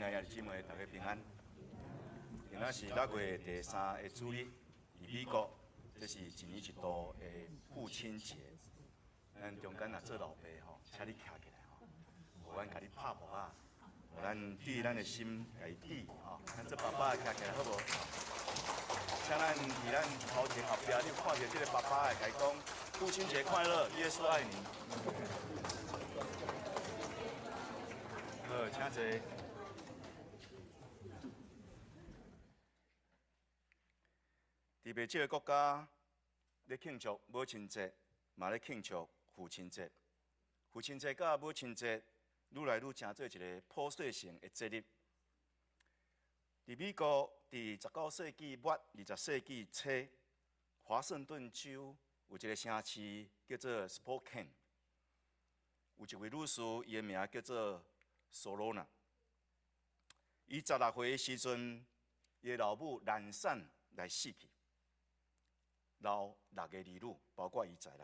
愛兄弟姊妹，大家平安。今仔是六月第三个主日，佇美國，這是一年一度的父親節。咱中間若做老爸吼，請你徛起來吼，予阮共你拍噗仔，予咱對咱的心共伊致吼。咱做爸爸的徛起來好無？請咱佇咱頭前後壁，你有看著這個爸爸的，共伊講父親節快樂，耶穌愛你。好，請坐。佇袂少的國家咧慶祝母親節，嘛咧慶祝父親節。父親節佮母親節愈來愈成做一個普世性的節日。佇美國，佇19世紀末、20世紀初，華盛頓州有一個城市叫做 Spokane，有一位女士，伊的名叫做索羅娜。伊16歲的時陣，伊的老母難產來死去，留六个兒女，包括伊在內。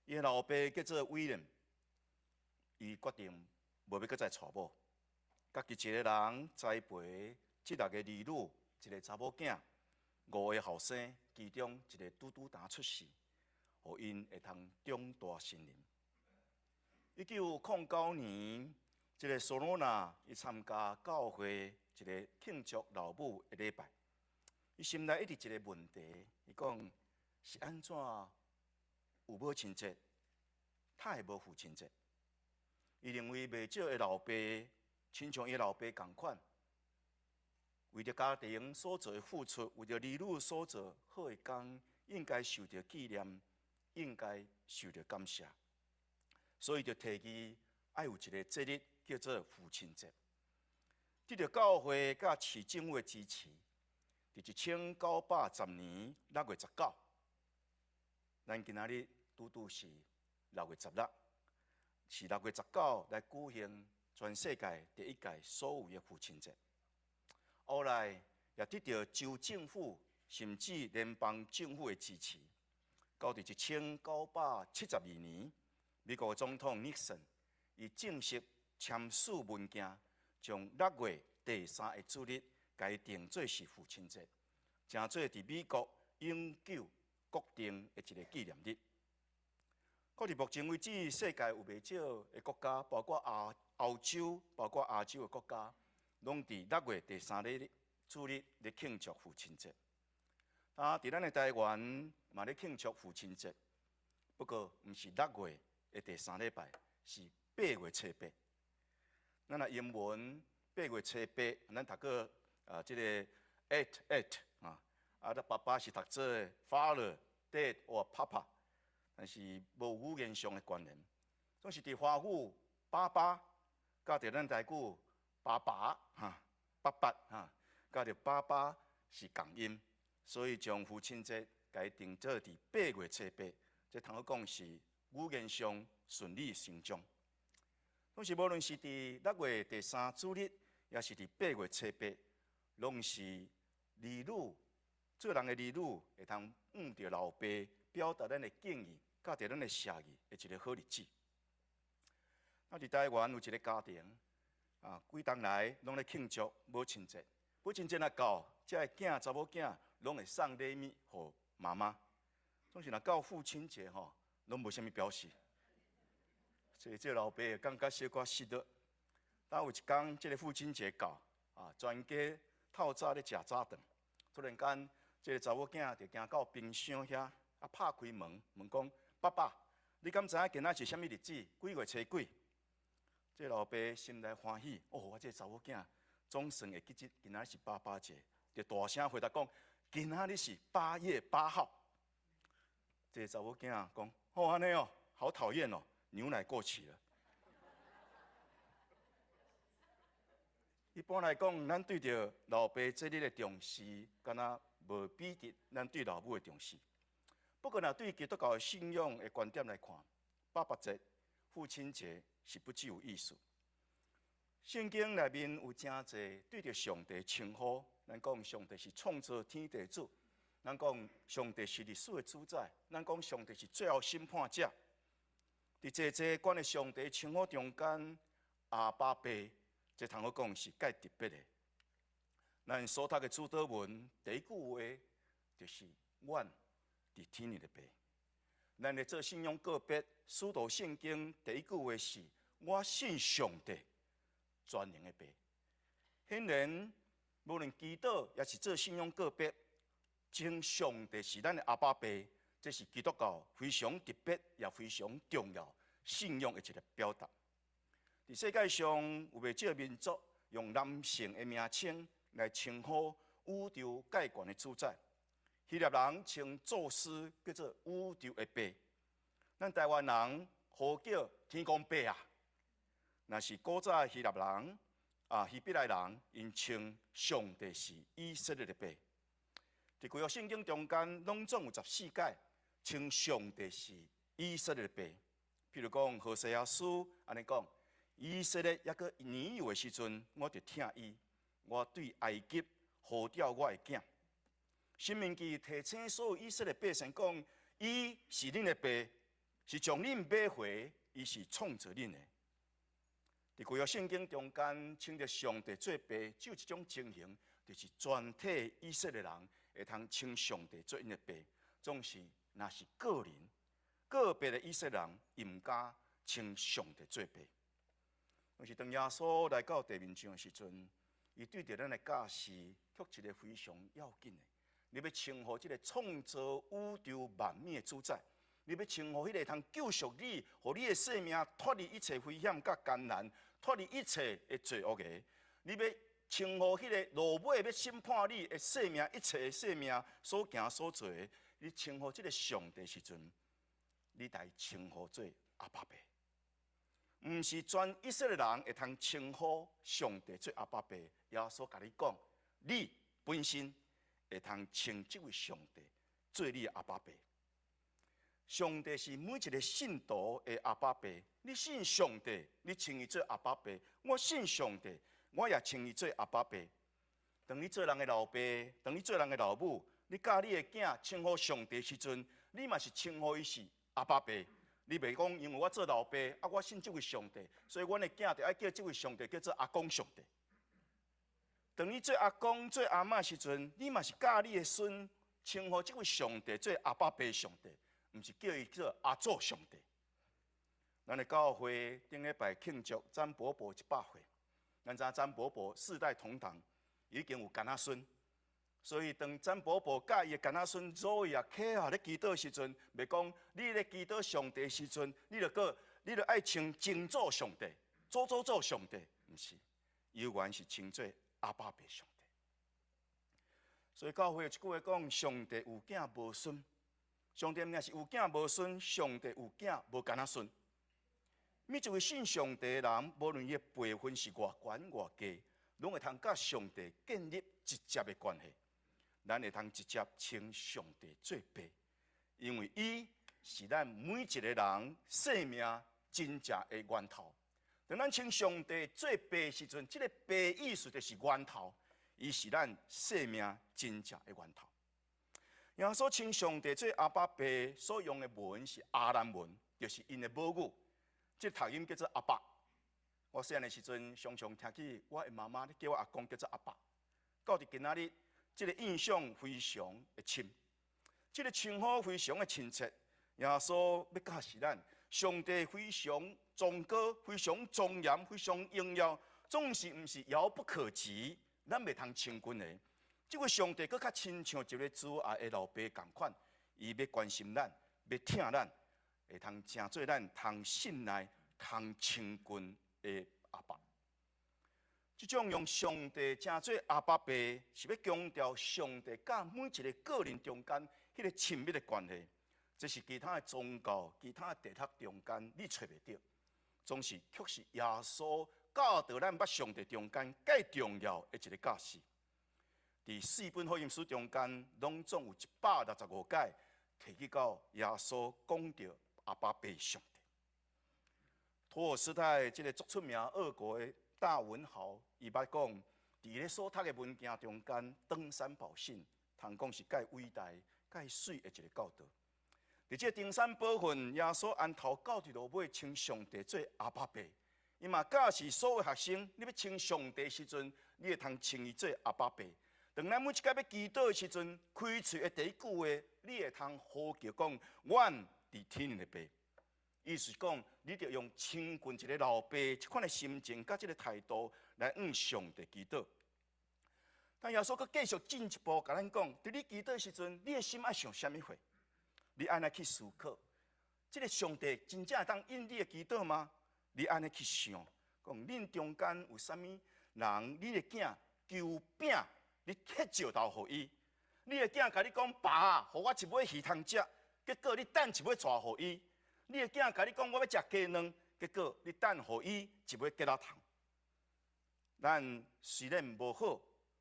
伊的老爸叫做威廉，伊決定無欲閣再娶某，家己一個人栽培這六个兒女，一個查某囝，五个後生，其中一個拄拄焦出世，予𪜶會通長大成人。1909年，這個索羅娜伊參加教會一個慶祝老母的禮拜，伊心內一直一個問題，伊講是按怎有母親節，哪會無父親節？伊認為袂少的老爸，親像伊老爸仝款，為著家庭所做的付出，為著兒女所做好的工，應該受著紀念，應該受著感謝，所以就提議愛有一個節日叫做父親節。得著教會佮市政府的支持，佇1910年6月19，咱今仔日拄拄是6月16，是六月十九來舉行全世界第一屆所有的父親節。後來也得著州政府甚至聯邦政府的支持，到佇1972年，美國的總統尼克森伊正式簽署文件，將六月第三个主日共伊定做是父親節，成做佇美國永久國定的一個紀念日。到佇目前為止，世界有袂少的國家，包括亞歐洲、包括亞洲的國家，攏佇六月第三日主日咧慶祝父親節。啊，佇咱的台灣嘛咧慶祝父親節，不過毋是六月的第三禮拜，是8月初8。咱若英文八月初八，咱讀過啊，這個 eight eight 啊，啊，咱爸爸是讀做 father、 dad 或 papa，但是無語言上的關聯，總是佇華語爸爸，佮佇咱台語爸爸哈，爸爸哈，佮著爸爸是仝音，所以將父親節共伊定做佇八月初八，這通好講是語言上順理成章。總是無論是佇六月第三主日，抑是佇八月初八，攏是兒女做人的兒女會通向著老爸表達咱的敬意，佮著咱的謝意的一個好日子。啊，佇台灣有一個家庭，啊，幾冬來攏咧慶祝母親節。母親節若到，這个囝查某囝攏會送禮物予媽媽。總是若到父親節吼，攏無啥物表示。所以這個老爸會感覺小可失落。當有一工，這個父親節到，啊，全家透早咧食早頓，突然間，這個查某囝就行到冰箱遐，啊，拍開門問講：爸爸，你敢知影今仔是啥物日子？幾月初幾？這個老爸心內歡喜，哦，我這個查某囝總算會記得今仔是爸爸節，就大聲回答講：今仔日是8月8號。這個查某囝講：哦，按呢哦，好討厭哦，牛奶過期了。一般來講，咱對著老爸節日的重視，敢若無比得咱對老母的重視。不過，若對基督教的信仰的觀點來看，爸爸節、父親節是不只有意思。聖經內面有誠濟對著上帝稱呼，咱講上帝是創造天地主，咱講上帝是歷史的主宰，咱講上帝是最後審判者。佇濟濟關於上帝稱呼中間，阿爸爸這通好講是蓋特別的。咱所讀的主禱文第一句話就是阮佇天頂的爸。咱咧做信仰告別，使徒信經第一句話是我信上帝全能的爸。顯然，無論祈禱抑是做信仰告別，稱上帝是咱的阿爸爸，這是基督教非常特別也非常重要信仰的一個表達。佇世界上有袂少民族用男性的名稱來稱呼宇宙蓋懸的主宰。希臘人稱宙斯叫做宇宙的爸，咱台灣人呼叫天公伯啊。若是古早希臘人啊，希伯來人，𪜶稱上帝是以色列的爸。佇舊約聖經中間，攏總有14擺稱上帝是以色列的爸。譬如講，何西阿書按呢講：以色列猶閣年幼的時陣，我就疼伊，我對埃及呼召我的囝。申命記提醒所有以色列百姓講：伊是恁的爸，是將恁買回，伊是創造恁的。佇舊約聖經中間，稱著上帝做爸，只有一種情形，就是全體以色列人會通稱上帝做𪜶的爸。總是若是個人個別的以色列人，伊毋敢稱上帝做爸。但是當耶穌來到地面上的時陣，伊對著咱的教示，卻一個非常要緊的。你欲稱呼這個創造宇宙萬物的主宰，你欲稱呼彼個通救贖你，予你的生命脫離一切危險佮艱難，脫離一切的罪惡的。你欲稱呼彼個落尾欲審判你的生命，一切的生命所行所做的，你稱呼這個上帝時陣，你來稱呼做阿爸爸。毋是全以色列人會通稱呼上帝做阿爸爸。耶穌共你講，你本身會通稱這位上帝做你的阿爸爸。上帝是每一個信徒的阿爸爸。你信上帝，你稱伊做阿爸爸；我信上帝，我也稱伊做阿爸爸。當你做人的老爸，當你做人的老母，你教你的囝稱呼上帝時陣，你嘛是稱呼伊是阿爸爸。你袂講，因為我做老爸，啊，我信這位上帝，所以阮的囝就愛叫這位上帝叫做阿公上帝。當你做阿公做阿嬤時陣，你嘛是教你的孫稱呼這位上帝做阿爸爸上帝，毋是叫伊做阿祖上帝。咱的教會頂禮拜慶祝詹伯伯100歲，咱知詹伯伯四代同堂，已經有囡仔孫，所以當詹伯伯佮伊的囡仔孫祖伊啊、起啊咧祈禱時陣，袂講你咧祈禱上帝時陣，你著愛稱曾祖上帝、祖祖祖上帝，毋是，猶原是稱做阿爸爸上帝。所以教會有一句話講：上帝有囝無孫，上帝毋是有囝無孫，上帝有囝無囡仔孫。每一位信上帝的人，無論伊的輩分是偌懸偌低，攏會通佮上帝建立直接的關係。咱會通直接稱上帝做爸，因為伊是咱每一個人生命真正的源頭。當咱稱上帝做爸時陣，這個爸意思就是源頭，伊是咱生命真正的源頭。耶穌稱上帝做阿爸爸所用的文是亞蘭文，就是𪜶的母語。這個讀音叫做阿爸。我細漢的時陣，常常聽起我的媽媽咧叫我阿公叫做阿爸。到佇今仔日，這個印象非常的深，這個稱呼非常的親切。耶穌欲教示咱，上帝非常崇高、非常莊嚴、非常榮耀，總是毋是遙不可及，咱袂通親近的。這位上帝閣較親像一個慈愛的老爸仝款，伊欲關心咱，欲疼咱，會通成做咱通信賴、通親近的阿爸。這種用上帝稱做阿爸爸，是欲強調上帝佮每一個個人中間彼個親密的關係。這是其他的宗教、其他的哲學中間你揣袂著，總是卻是耶穌教導咱捌上帝中間蓋重要的一個教示。佇四本福音書中間，攏總有165擺提起到耶穌講著阿爸爸上帝。托爾斯泰這個足出名俄國的大文豪，伊捌講，佇咧所讀的文件中間，登山寶訓，通講是蓋偉大、蓋媠的一個教導。佇這個登山寶訓，耶穌按頭到佇落尾稱上帝做阿爸爸，伊嘛教示所有學生，你欲稱上帝時陣，你會通稱伊做阿爸父。當咱每一擺欲祈禱的時陣，開喙的第一句話，你會通呼叫講：阮佇天頂的爸。意思是講，你著用親近一个老爸這款的心情，佮這个態度來向上帝祈禱。但耶穌閣繼續進一步共咱講，佇你祈禱的時陣，你的心愛想啥物貨？你按呢去思考，這个上帝真正會當應你的祈禱嗎？你按呢去想，講恁中間有啥物人，你的囝求餅，你彼石頭予伊；你的囝共你講爸，予我一尾魚通食，結果你擲一尾蛇予伊；你的囝共你講我欲食雞卵，結果你擲予伊一尾結仔蟲。咱雖然無好，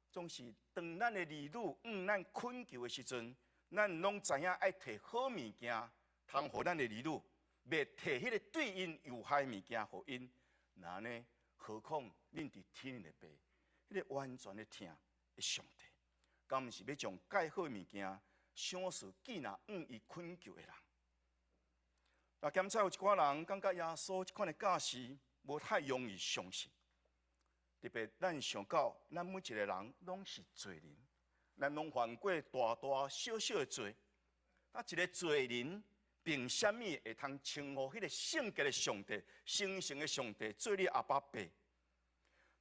總是當咱的兒女向咱懇求的時陣，咱攏知影愛提好物件通予咱的兒女，袂提彼个對𪜶有害物件予𪜶。若按呢，何況恁佇天頂的爸，彼个完全的疼的上帝，敢毋是欲將蓋好物件賞賜予若向伊懇求的人？若檢查有一寡人感覺耶穌這款的教示無太容易相信，特別咱想到咱每一个人攏是罪人，咱攏犯過大大小小的罪。啊，一个罪人憑啥物會通稱呼彼个聖潔的上帝、神聖的上帝做你阿爸父？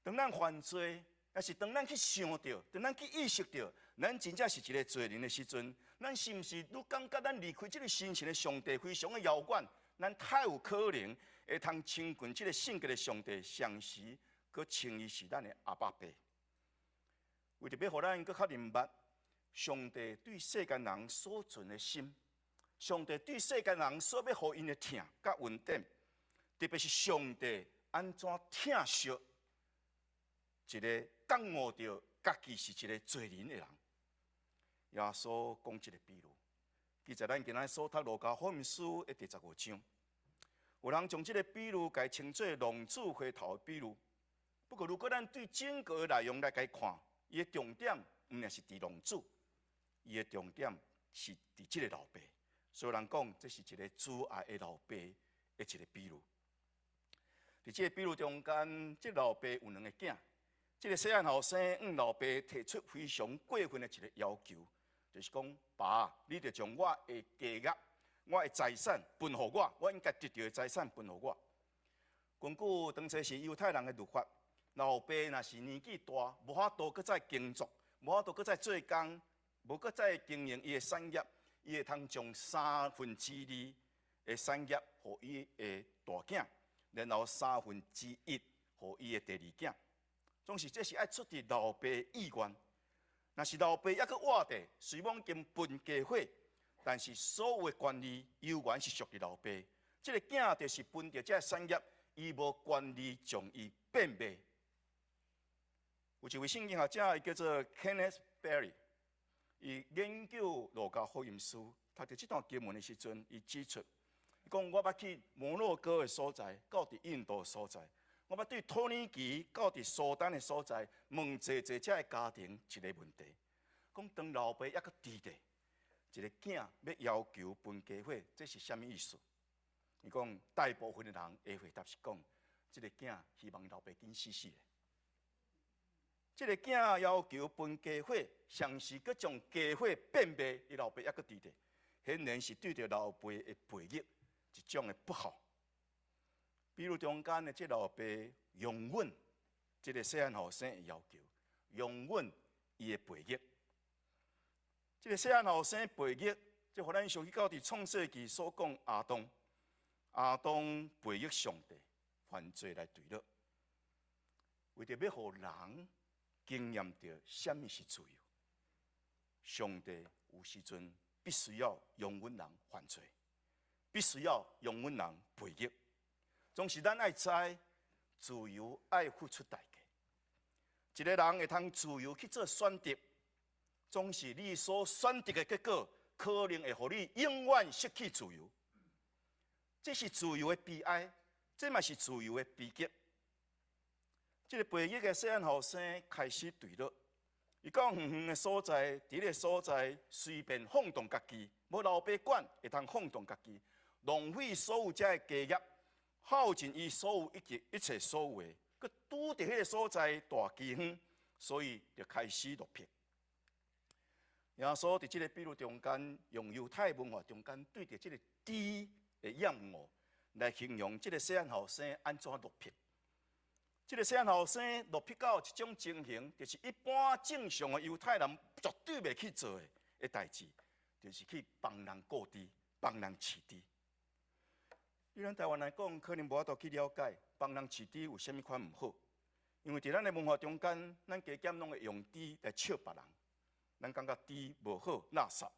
當咱犯罪，抑是當咱去想著，當咱去意識著，咱真正是一个罪人的時陣，咱是毋是愈感覺咱離開這个神聖的上帝非常的遙遠？咱太有可能會通親近這个聖潔的上帝，同時閣稱伊是咱的阿爸父。為著欲予咱閣較明白上帝對世間人所存的心，上帝對世間人所欲予𪜶的疼佮恩典，特別是上帝按怎疼惜一个覺悟著家己是一个罪人的人。耶穌講這个比喻，記載咱今仔所讀路加福音書的第15章。有人將這个比喻共稱做浪子回頭的比喻。不過，如果咱對整個內容來共看，伊的重點毋但是佇浪子，伊的重點是佇這个老爸。所以人講，這是一个慈愛的老爸的一个比喻。佇這个比喻中間，這个老爸有兩个囝。這个細漢後生向老爸提出非常過分的一个要求，就是講：爸，你著將我的家業、我的財產分予我，我應該得著的財產分予我。根據當初時猶太人的律法，老爸若是年紀大，無法度閣再耕作，無法度閣再做工，無閣再經營伊的產業，伊會通將三分之二的產業予伊的大囝，然後三分之一予伊的第二囝。總是這是愛出佇老爸意願。若是老爸猶閣活著，雖罔經分家伙，但是所有的權利猶原是屬佇老爸。這个囝就是分著這个產業，伊無權利將伊變賣。有一位聖經學者，伊叫做 Kenneth Berry，伊研究路加福音書，讀著這段經文的時陣，伊指出，伊講我捌去摩洛哥的所在，到佇印度的所在，我捌對土耳其到佇蘇丹的所在，問濟濟遮的家庭一個問題，講當老爸猶閣佇咧，一个囝欲要求分家伙，這是啥物意思？伊講大部分的人會回答是講，這个囝希望老爸緊死死的。這个囝要求分家伙，同時閣將家伙變賣，伊老爸猶閣佇咧，顯然是對著老爸的背義一種的不孝。比喻中間的這老爸容忍這个細漢後生的要求，容忍伊的背逆。這个細漢後生背逆，這予咱想起到佇創世記所講亞當，亞當背逆上帝，犯罪來墜落，為著欲予人經驗著啥物是自由，上帝有時陣必須要容忍人犯罪，必須要容忍人背逆。總是咱愛知自由愛付出代價。一个人會通自由去做選擇，總是你所選擇的結果，可能會予你永遠失去自由。這是自由的悲哀，這嘛是自由的悲劇。這个背逆的細漢後生開始墜落，伊到遠遠的所在，佇个所在隨便放縱家己，無老爸管，會通放縱家己，浪費所有遮的家業。耗盡伊所有一切一切所有的，閣拄佇彼个所在大饑荒，所以就開始落魄。耶穌佇這个比喻中間，用猶太文化中間對著這个豬的厭惡來形容這个細漢後生按怎落魄。這个細漢後生落魄到一種情形，就是一般正常的猶太人絕對袂去做的代誌，就是去幫人顧豬、幫人飼豬。對咱台灣來講，可能無法度去了解幫人飼豬有啥物款毋好，因為佇咱的文化中間，咱加減攏會用豬來笑別人，咱感覺豬無好、垃圾，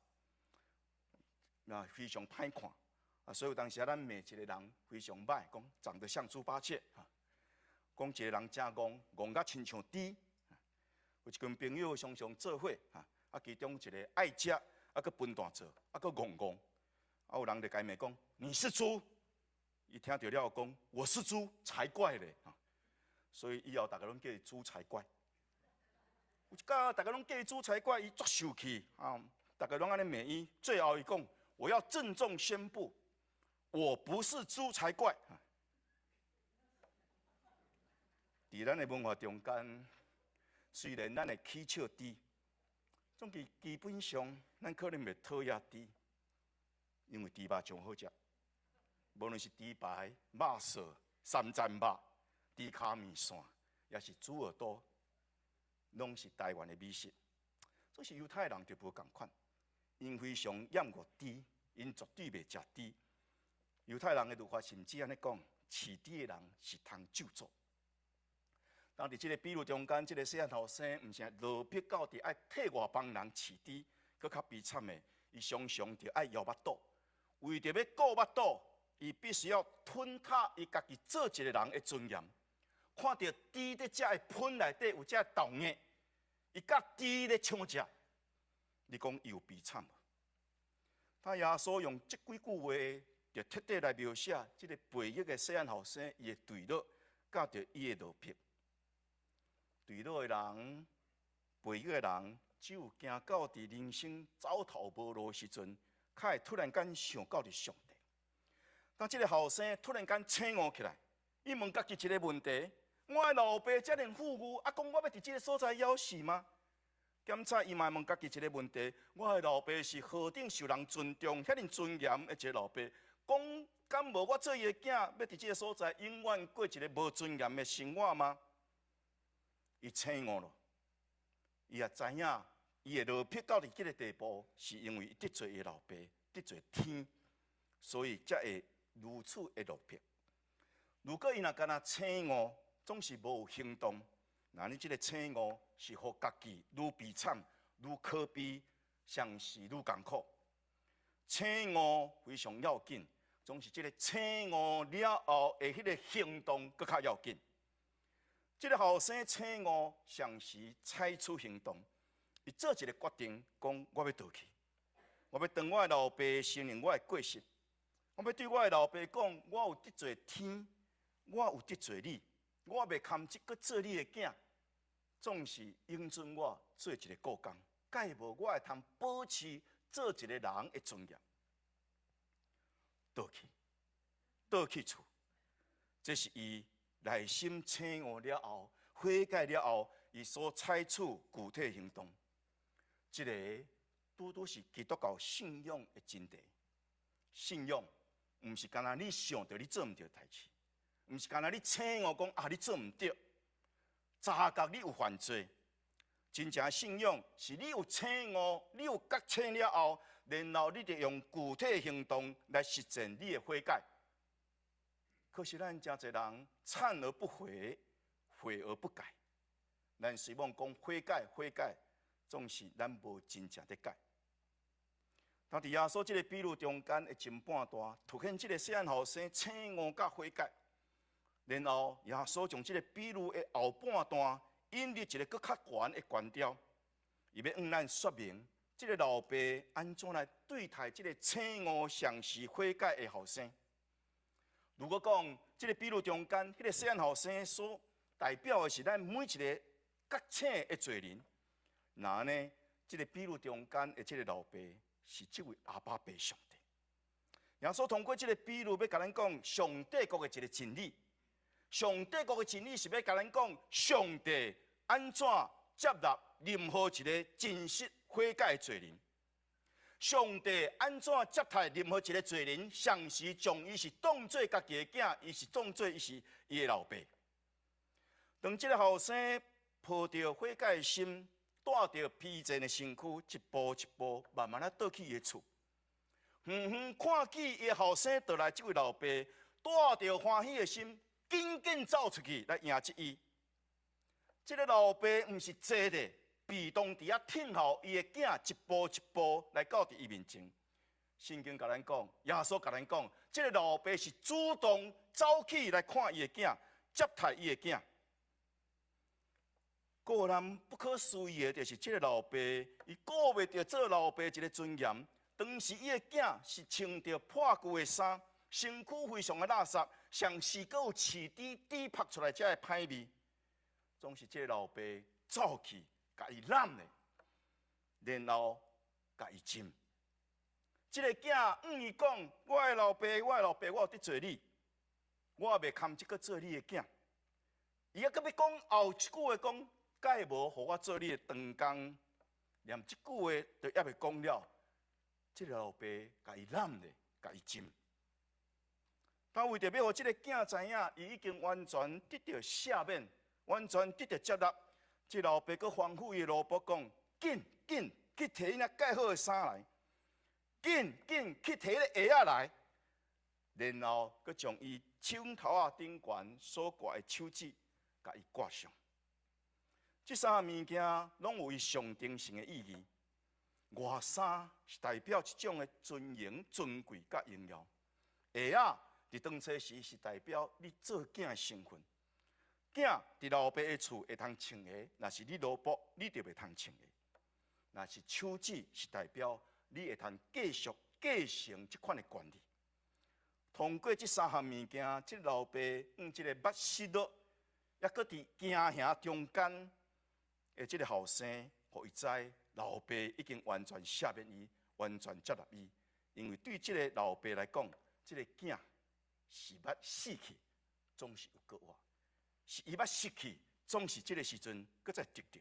那非常歹看。啊，所以有當時啊，咱罵一個人非常歹，講長得像豬八戒，哈，講一個人誠戇，戇甲親像豬。有一群朋友常常做伙，哈，啊，其中一个愛食，啊，閣分大做，啊，閣戇戇，啊，有人就共伊罵講，你是豬。伊聽著了後講，我是豬才怪咧，哈，所以以後逐家攏叫伊豬才怪。有一工逐家攏叫伊豬才怪，伊足受氣，啊，逐家攏按呢罵伊，最後伊講，我要鄭重宣布，我不是豬才怪。佇咱的文化中間，雖然咱會取笑豬，總之基本上咱可能袂討厭豬，因為豬肉上好食。無論是豬排、肉臊、三層肉、豬跤麵線，抑是豬耳朵，攏是台灣的美食。總是猶太人就無仝款，𪜶非常厭惡豬，𪜶絕對袂食豬。猶太人的律法甚至按呢講，飼豬的人是通咒詛。當佇這个比喻中間，這个細漢後生毋是落魄到佇愛替外邦人飼豬，閣較悲慘的，伊常常著愛枵腹肚，為著欲顧腹肚，伊必須要吞吞伊家己做一个人的尊嚴。看著豬佇食的糞內底有這豆蠊，伊佮豬咧搶食，你講伊有悲慘無？當耶穌用這幾句話，就徹底來描寫這个背逆的細漢後生伊的墜落，佮著伊的落魄。墜落的人，背逆的人，只有行到佇人生走投無路的時陣，較會突然間想到佇上帝。當這个後生突然間醒悟起來，伊問家己一个問題：我的老爸遮爾富裕，啊，講我欲佇這个所在枵死嗎？檢查伊嘛問家己一个問題：我的老爸是何等受人尊重、遐爾尊嚴的一个老爸，講敢無我做伊的囝，欲佇這个所在永遠過一个無尊嚴的生活嗎？伊醒悟了，伊也知影，伊會落魄到佇這个地步，是因為伊得罪伊的老爸，得罪天，所以才會如此的落魄。如果伊若干焦醒悟，總是無行動，那呢這个醒悟是予家己愈悲慘、愈可悲，甚是愈艱苦。醒悟非常要緊，總是這个醒悟了後的彼个行動閣較要緊。這个後生醒悟，同時採取行動，伊做一个決定，講我欲倒去，我欲當我的老爸承認我的過失，我欲對我的老爸講，我有得罪天，我有得罪你，我袂堪這閣做你的囝，總是允准我做一个僱工，蓋無我會通保持做一个人的尊嚴。倒去，倒去厝，這是伊內心醒悟了後，悔改了後，伊所採取具體行動，這个拄拄是基督教信仰的真諦。信仰毋是干焦你想著你做毋著代誌，毋是干焦你醒悟講啊你做毋著，察覺你有犯罪。真正信仰是你有醒悟，你有覺醒了後，然後你就用具體行動來實踐你的悔改。可是咱誠濟人懺而不悔，悔而不改。咱雖罔講悔改，悔改，總是咱無真正佇改。當佇耶穌這个比喻中間的前半段，凸顯這个細漢後生醒悟佮悔改，然後耶穌將這个比喻的後半段引入一个閣較懸的觀點，伊欲向咱說明這个老爸按怎來對待這个醒悟、誠實悔改的後生。如果講這个比喻中間，彼个細漢後生所代表的是咱每一个覺醒的罪人，那呢，這个比喻中間的這个老爸是這位阿爸父上帝。耶穌通過這个比喻，欲共咱講上帝國的一个真理。上帝國的真理是欲共咱講，上帝按怎接納任何一个真實悔改的罪人。上帝按怎接待任何一个罪人，同時將伊是當做家己的囝，伊是當做伊是伊的老爸。當這个後生抱著悔改的心，帶著疲倦的身軀，一步一步慢慢仔倒去伊的厝。遠遠看見伊的後生倒來，這位老爸帶著歡喜的心，緊緊走出去來迎接伊。這个老爸毋是坐咧，被動佇遐聽候伊的囝一步一步來到佇伊面前。聖經共咱講，耶穌共咱講，這个老爸是主動走去來看伊的囝，接待伊的囝。個人不可思議的，就是這个老爸，伊顧袂著做老爸一个尊嚴。當時伊的囝是穿著破舊的衫，身軀非常的垃圾，上時閣有飼豬豬曝出來這个歹味。總是這个老爸走去，共伊攬咧，然後共伊親。這个囝向伊講：我的老爸，我的老爸，我有得罪你，我也袂堪這閣做你的囝。伊猶閣欲講後一句話講，敢會無予我做你的長工，連這句話都猶未講了。這个老爸共伊攬咧，共伊親。但為著欲予這个囝知影，伊已經完全得著赦免，完全得著接納。這老爸閣吩咐伊的奴僕講：緊緊去提彼蓋好的衫來，緊緊去提彼个鞋仔來。然後閣將伊手頭仔頂懸所掛的手指，共伊掛上。這三項物件攏有伊象徵性的意義。外衫是代表一種的尊榮、尊貴佮榮耀；鞋仔佇當初時是代表你做囝的身份。囝佇老爸的厝會通穿鞋，若是你奴僕，你就袂通穿鞋。若是手指是代表你會通繼續繼承這款的權利。通過這三項物件，這老爸向這个捌失落，猶閣佇驚嚇中間的這个後生，予伊知老爸已經完全赦免伊，完全接納伊。因為對這个老爸來講，這个囝是捌死去，總是有閣活；是伊捌失去，總是這个時陣閣再得著。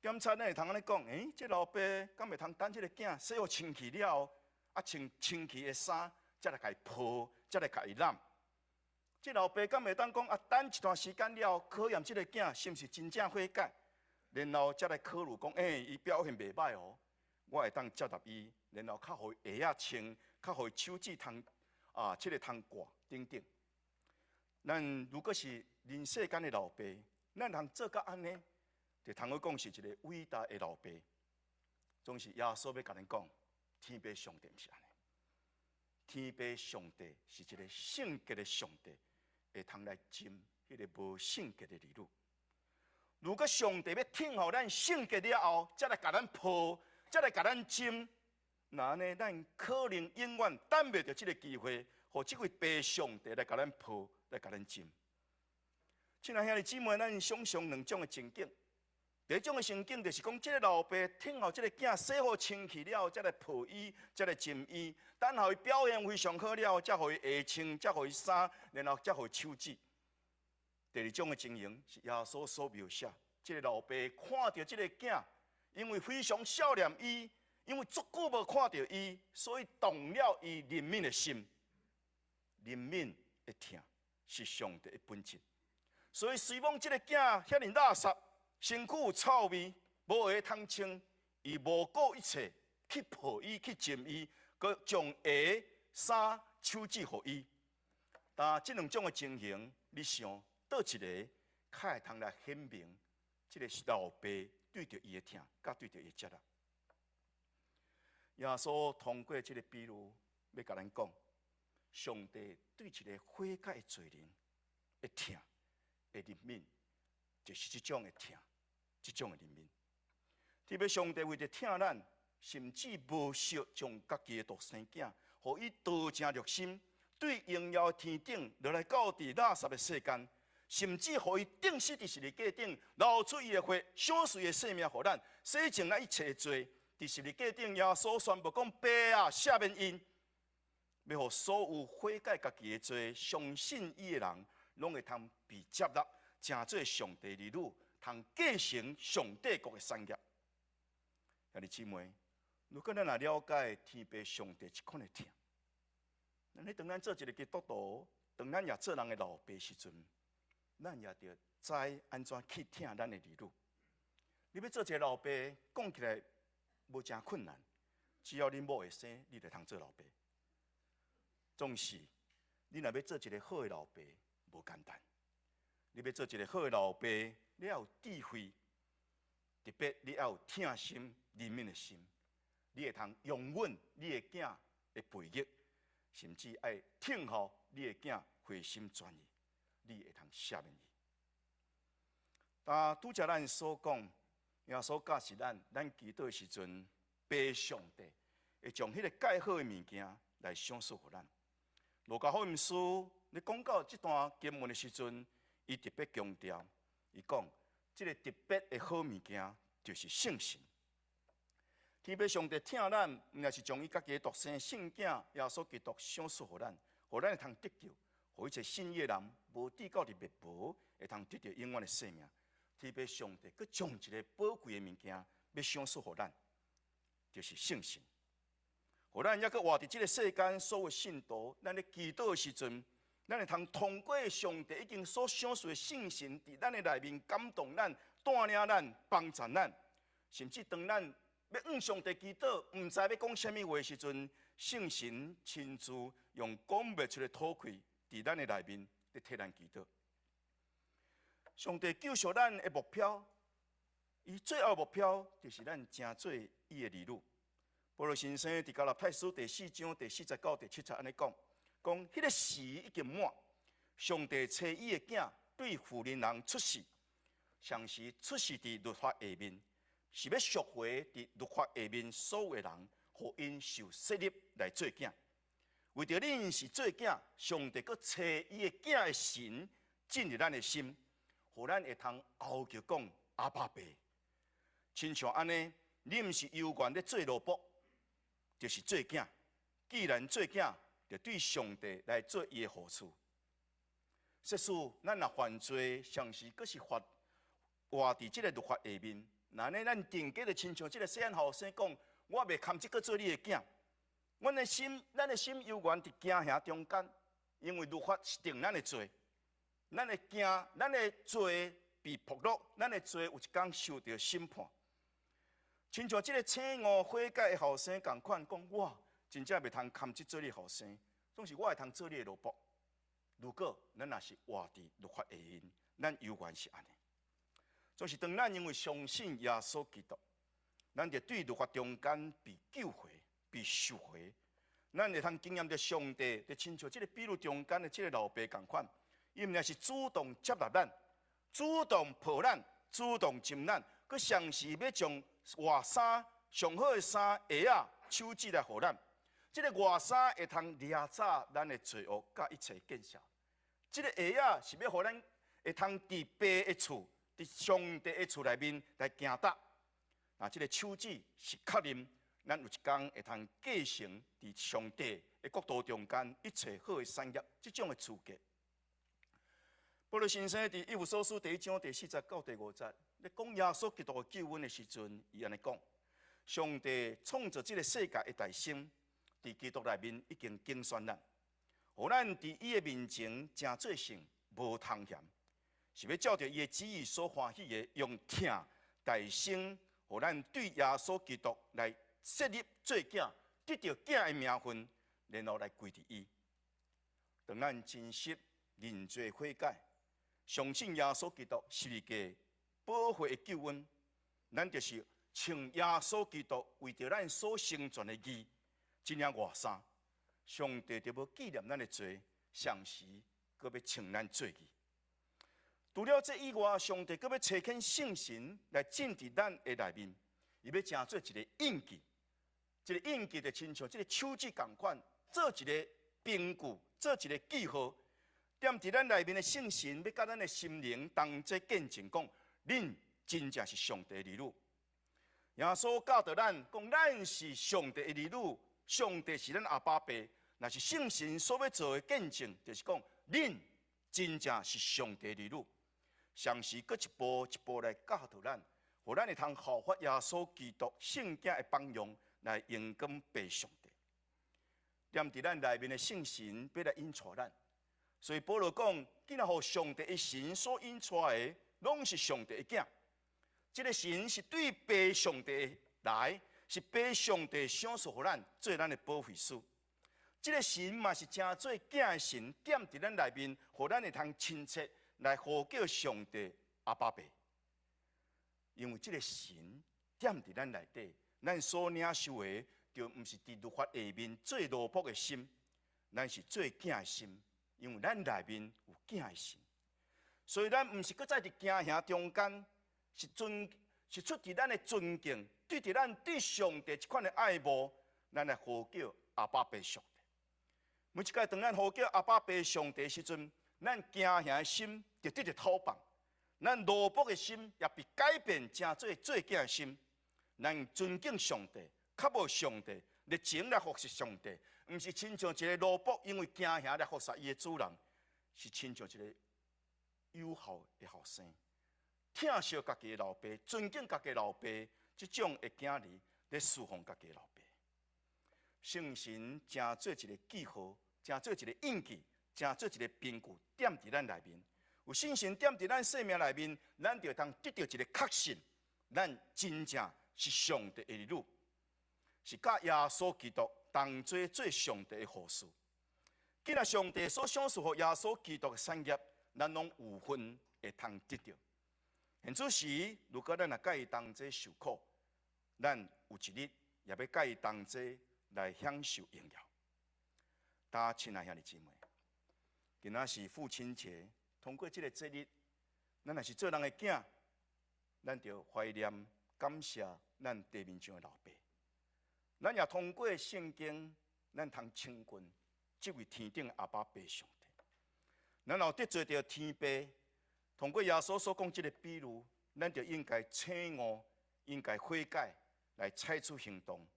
檢察咱會通按呢講，欸，這老爸敢會通等這个囝洗予清氣了後，啊穿清氣的衫，才來共伊抱，才來共伊攬。這老爸敢會當講啊，等一段時間了後，考驗這个囝是毋是真正悔改，然後才來考慮講，欸，伊表現袂䆀哦，我會當接納伊，然後較予伊鞋仔穿，較予伊手指通啊，這个通掛等等。咱如果是人世間的老爸，咱通做甲按呢，就通好講是一个偉大的老爸。總是耶穌欲共咱講，天父上帝毋是按呢。天父上帝是一个聖潔的上帝，會通來親彼个無聖潔的兒女。如果上帝欲聽候咱聖潔了後，才來共咱抱，才來共咱親，那按呢，咱可能永遠等袂著這个機會，予這位父上帝來共咱抱，來共咱親。親愛兄弟姊妹，咱想象兩種的情景。第一種的情景就是講，這个老爸聽候這个囝洗好清氣了後，才來抱伊，才來親伊。等候伊表現非常好了後，才予伊鞋穿，才予伊衫，然後才予伊手指。第二種的情形是耶穌所描寫，這个老爸看著這个囝，因為非常想念伊，因為足久無看著伊，所以動了伊憐憫的心。憐憫的疼是上帝的本質，所以雖罔這个囝遐爾垃圾，身軀有臭味，無鞋通穿，伊無顧一切去抱伊，去親伊，閣將鞋、衫、手指予伊。但這兩種的情形，你想佗一个較會通來顯明，這个是老爸對著伊的疼，佮對著伊的接納。耶穌通過這个比喻，欲共咱講，上帝對一个悔改的罪人的疼、的憐憫，就是這種的疼，這種的憐憫。特別上帝為著疼咱，甚至無惜將家己的獨生囝，予伊道成肉身，對榮耀的天頂落來到佇垃圾的世間，甚至予伊釘死佇十字架頂，流出伊的血，賞賜伊的性命予咱，洗淨咱一切的罪。佇十字架頂，耶穌宣布講：爸啊，赦免𪜶。欲予所有悔改家己的罪、相信伊的人，攏會通被接納，成做上帝兒女，通繼承上帝國的產業。兄弟姊妹，如果咱若了解天父上帝這款的疼，咱咧當咱做一個基督徒，當咱也做人的老爸時陣，咱也著知按怎去疼咱的兒女。你欲做一個老爸，講起來無誠困難，只要恁某會生，你就通做老爸。總是，你若欲做一個好的老爸，無簡單。你欲做一個好的老爸，你愛有智慧，特別你愛有疼心、憐憫的心，你會通容忍你的囝的背逆，甚至愛聽候你的囝回心轉意，你會通赦免伊。但拄才咱所講，耶穌教示咱，咱祈禱的時陣，父上帝會將彼個蓋好的物件來賞賜予咱。路加福音書，咧講到這段經文的時陣，伊特別強調，伊講這个特別的好物件就是聖神。天父上帝疼咱，毋但是將伊家己的獨生聖子耶穌基督賞賜予咱，予咱會通得救，予一切信伊的人無至到佇滅亡，會通得著永遠的生命。天父上帝閣將一个寶貴的物件欲賞賜予咱，就是聖神。予咱猶閣活佇這个世間，所有信徒，咱咧祈禱的時陣，咱會通通過上帝已經所賞賜的聖神，佇咱的內面感動咱、帶領咱、幫助咱，甚至當咱欲向上帝祈禱，毋知欲講啥物話的時陣，聖神親自用講袂出的吐氣，佇咱的內面咧替咱祈禱。上帝救贖咱的目標，伊最後目標就是咱成做伊的兒女。保羅先生佇加拉太書第四章第四節到第七節按呢講，講彼个時已經滿，上帝差伊的囝對婦人人出世，同時出世佇律法下面，是欲贖回佇律法下面所有的人，予𪜶受設立來做囝。為著恁是做囝，上帝閣差伊的囝的神進入咱的心，予咱會通嗷叫講阿爸父。親像按呢，你毋是猶原咧做奴僕，就是做囝。既然做囝，就對上帝來做伊的後嗣。設使咱若犯罪，同時閣是活活佇這个律法下面，那按呢咱定格就親像這个細漢後生講，我袂堪這閣做你的囝。阮的心，咱的心猶原佇驚嚇中間，因為律法是定咱的罪，咱的驚，咱的罪被曝露，咱的罪有一工受著審判。親像這个醒悟悔改的後生仝款，講我真正袂通堪這做你後生，總是我會通做你的奴僕。如果咱若是活佇律法下面，咱猶原是按呢。總是當咱因為相信耶穌基督，咱就對律法中間被救回、被贖回。咱會通經驗著上帝，就親像這个比喻中間的這个老爸仝款，伊毋但是主動接納咱、主動抱咱、主動親咱，閣同時欲將外衫上好的衫、鞋仔、手指來予咱。這个外衫會通掠走咱的罪惡佮一切見笑。這个鞋仔是欲予咱會通佇爸的厝、佇上帝的厝內面來行踏。那這个手指是確認咱有一工會通繼承佇上帝的國度中間一切好的產業，這種的資格。保羅先生佇以弗所書第一章第四節到第五節，咧講耶穌基督的救恩的時陣，伊按呢講：上帝創造這个世界的大先，佇基督內面已經揀選咱，予咱佇伊的面前成做聖，無通嫌，是欲照著伊的旨意所歡喜的，用疼代生，予咱對耶穌基督來設立做囝，得著囝的名分，然後來歸佇伊。當咱真實認罪悔改，相信耶穌基督十字架寶血的救恩，咱就是穿耶穌基督為著咱所成全的義，這領外衫，上帝就無紀念咱的罪，同時閣欲稱咱做義。除了這以外，上帝閣欲差遣聖神來進佇咱的內面，伊欲成做一个印記，這个印記就親像這个手指仝款，做一个憑據，做一个記號。踮佇咱內面的聖神，欲佮咱的心靈同齊見證，講恁真正是上帝的兒女。耶穌教導咱，講咱是上帝的兒女，上帝是咱阿爸父。若是聖神所欲做的見證，就是講，恁真正是上帝兒女，同時閣一步一步來教導咱，予咱會通效法耶穌基督聖囝的榜樣，來榮光父上帝。踮佇咱內面的聖神欲來引帶咱，所以保羅講，既然予上帝的神所引帶的，攏是上帝的囝。這个神是對父上帝來，是父上帝賞賜予咱做咱的保惠師。這个神嘛是成做囝的神，踮佇咱內面，予咱會通親切來呼叫上帝阿爸父。因為這个神踮佇咱內底，咱所領受的，就毋是佇律法下面做奴僕的心，咱是做囝的心，因為咱內面有囝的神，所以咱毋是閣再佇驚嚇中間，是尊是出佇咱的尊敬，對佇咱對上帝這款的愛慕，咱來呼叫阿爸父上帝。每一擺當咱呼叫阿爸父上帝時陣，咱驚嚇的心就得著討放，咱奴僕的心也被改變成做做囝的心，咱尊敬上帝。渴慕上帝，熱情來服侍上帝，毋是親像一個奴僕，因為驚嚇來服侍伊的主人，是親像一個有孝的後生，疼惜家己的老爸，尊敬家己的老爸，這種的囝兒咧侍奉家己的老爸。聖神成做一個記號，成做一個印記，成做一個憑據，踮佇咱內面。有聖神踮佇咱生命內面，咱就通得著一個確信，咱真正是上帝的兒女。是佮耶穌基督同齊做上帝的後嗣。既然上帝所賞賜予耶穌基督的產業，咱攏有份會通得著。現此時，如果咱若佮伊同齊受苦，咱有一日也欲佮伊同齊來享受榮耀。大家親愛兄弟姊妹，今仔是父親節，通過這个節日，咱若是做人的囝，咱著懷念感謝咱地面上的老爸。咱也通過聖經，咱通親近這位天頂阿爸父上帝。咱若得罪著天父，通過耶穌所講這个比喻，咱就應該醒悟，應該悔改，來採取行動，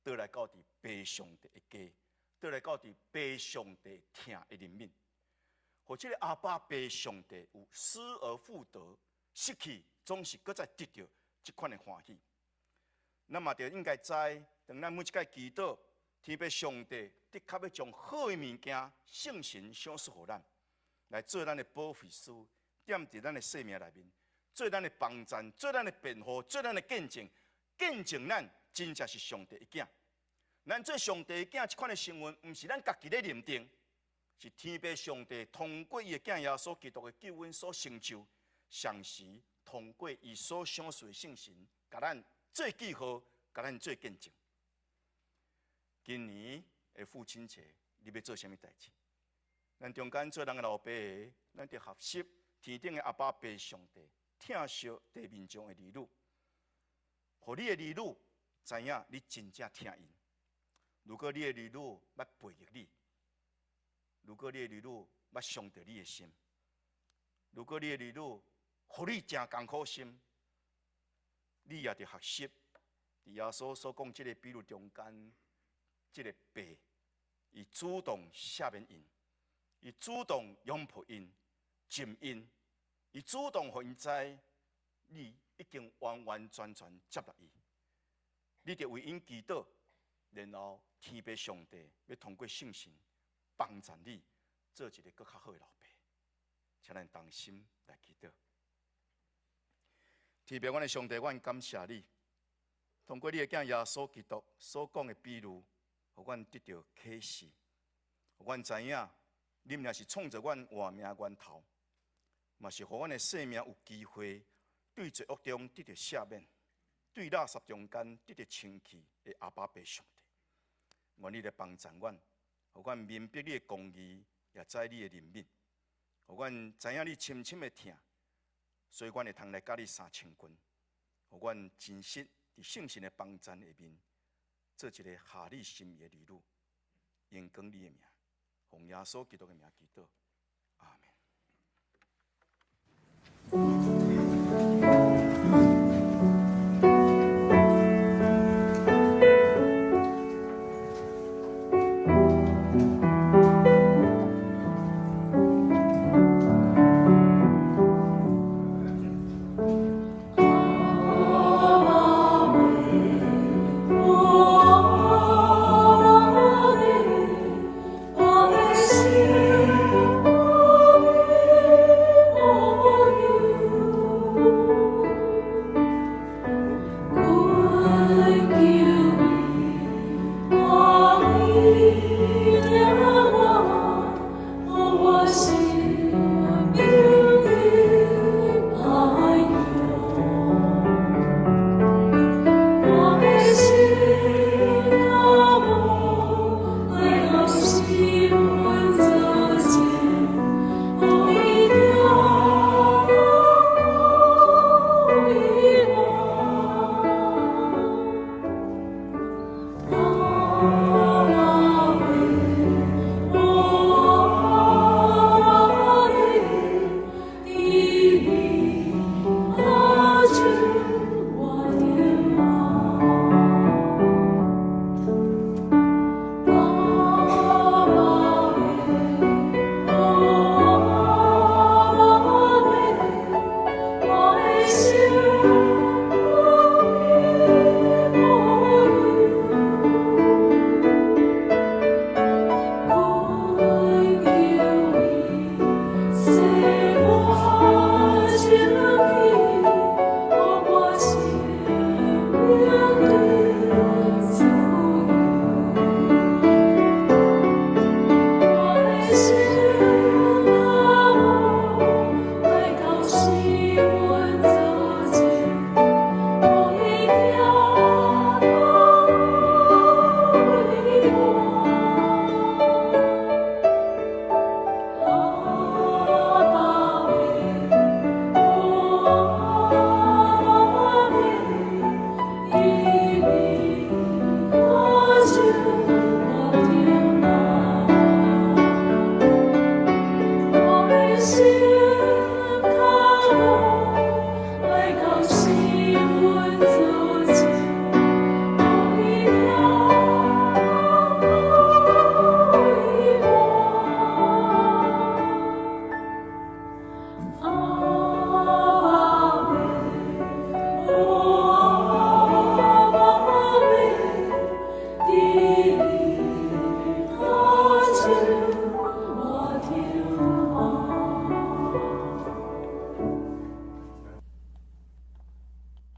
倒來到佇父上帝的家，倒來到佇父上帝疼的裡面，予這个阿爸父上帝有失而復得，失去總是閣再得著這款的歡喜。咱嘛著應該知，當咱每一擺祈禱，天父上帝的確欲將好的物件、聖神賞賜予咱，來做咱的保惠師，踮佇咱的生命內面，做咱的幫贊，做咱的辯護，做咱的見證，見證咱真正是上帝的囝。咱做上帝的囝這款的身份，毋是咱家己咧認定，是天父上帝通過伊的囝耶穌基督的救恩所成就，同時通過伊所賞賜的聖神，共咱做記號，共咱做見證。今年的父親節，你欲做啥物代誌？咱中間做人的老爸的，咱著學習天頂的阿爸父上帝，疼惜地面上的兒女，予你的兒女知影你真正疼𪜶。如果你的兒女捌背逆你，如果你的兒女捌傷著你的心，如果你的兒女予你誠艱苦心，你也著學習，佇耶穌所講這个比喻中間，這个爸，伊主動赦免𪜶，伊主動擁抱𪜶，親𪜶，伊主動予𪜶知，你已經完完全全接納伊，你著為𪜶祈禱，然後天父上帝欲通過聖神幫助你做一个閣較好的老爸，請咱同心來祈禱。天父，阮的上帝，阮感謝你，通過你的囝耶穌基督所講的比喻，予阮得著啟示，予阮知影，你毋但是創造阮活命源頭，嘛是予阮的生命有機會對罪惡中得著赦免，對垃圾中間得著清氣的阿爸父上帝。願你來幫助阮，予阮明白你的公義，也知你的憐憫，予阮知影你深深的疼。所以，阮會通來佮你相親近，予阮真實佇聖神的幫贊下面，做一个合你心意的兒女，榮光你的名，奉耶穌基督的名祈禱。